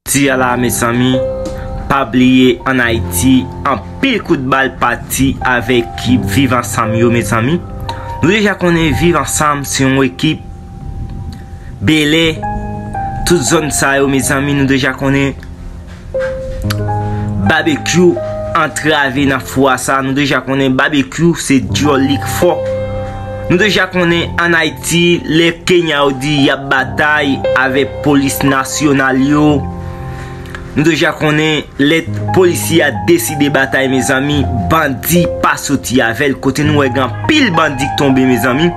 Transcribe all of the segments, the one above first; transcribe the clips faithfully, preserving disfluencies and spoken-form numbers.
Jodi a la, mezanmi, pa bliye, ann Ayiti, anpil kout bal pati avèk ekip Viv Ansanm yo, mezanmi. Nou deja konnen Viv Ansanm se yon ekip Bèlè, tout zòn sa yo, mezanmi, nou deja konnen Babekyou antrave nan fwa sa. Nou deja konnen Babekyou se dyòl li k fò. Nou deja konnen ann Ayiti, lè Kenya yo di y ap batay avèk polis nasyonal yo, nou deja konnen lè polisye a deside batay, mezanmi, bandi pa soti avè l. Kote nou wè gen anpil bandi k tonbe, mezanmi.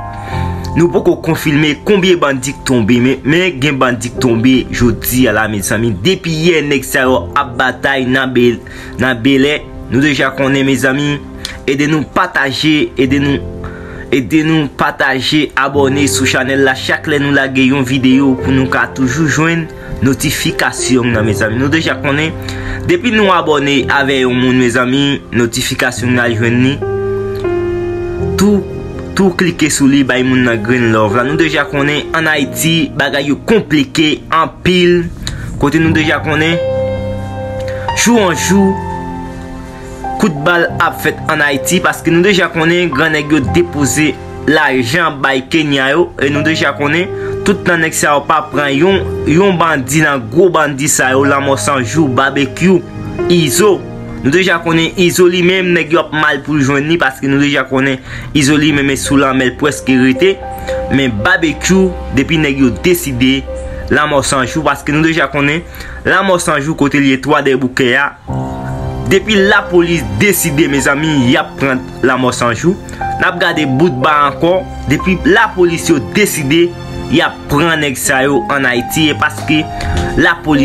Nou poko konfime konbyen bandi k tonbe, men, men gen bandi k tonbe jodi a la, mezanmi. Depi yè, nèg sa yo ap batay nan Bèlè, nan Bèlè. Nou deja konnen, mezanmi. Ede nou pataje, ede nou, ede nou pataje, abòne sou chanèl la. Chak lè nou lage yon videyo, pou nou ka toujou jwenn notifikasyon nan, mezanmi. Nou deja konnen, depi nou abòne avè yon moun, mezanmi, notifikasyon n al jwenn li. Tou, tou klike sou li, bay moun nan grenn love la. Nou deja konnen, ann Ayiti, bagay yo konplike anpil. Kote nou deja konnen, jou an jou, kout bal ap fèt ann Ayiti, paske nou deja konnen grannèg yo depoze lajan bay Kenya yo, e nou deja konnen tout tan nèg sa yo pa pran yon, yon bandi nan gwo bandi sa yo, Lanmò San Jou, Babekyou, Izo. Nou deja konnen Izo li menm, nèg yo ap mal pou l jwenn li, paske nou deja konnen Izo li menm e sou lanmè l prèske rete. Men Babekyou, depi nèg yo deside, Lanmò San Jou, paske nou deja konnen Lanmò San Jou kote l ye, Twadèboukè a, depi lapolis deside, mezanmi, y ap pran Lanmò San Jou. N ap gade bout ba ankò. Depi lapolis yo deside, y ap pran nèg sa yo ann Ayiti. E paske lapolis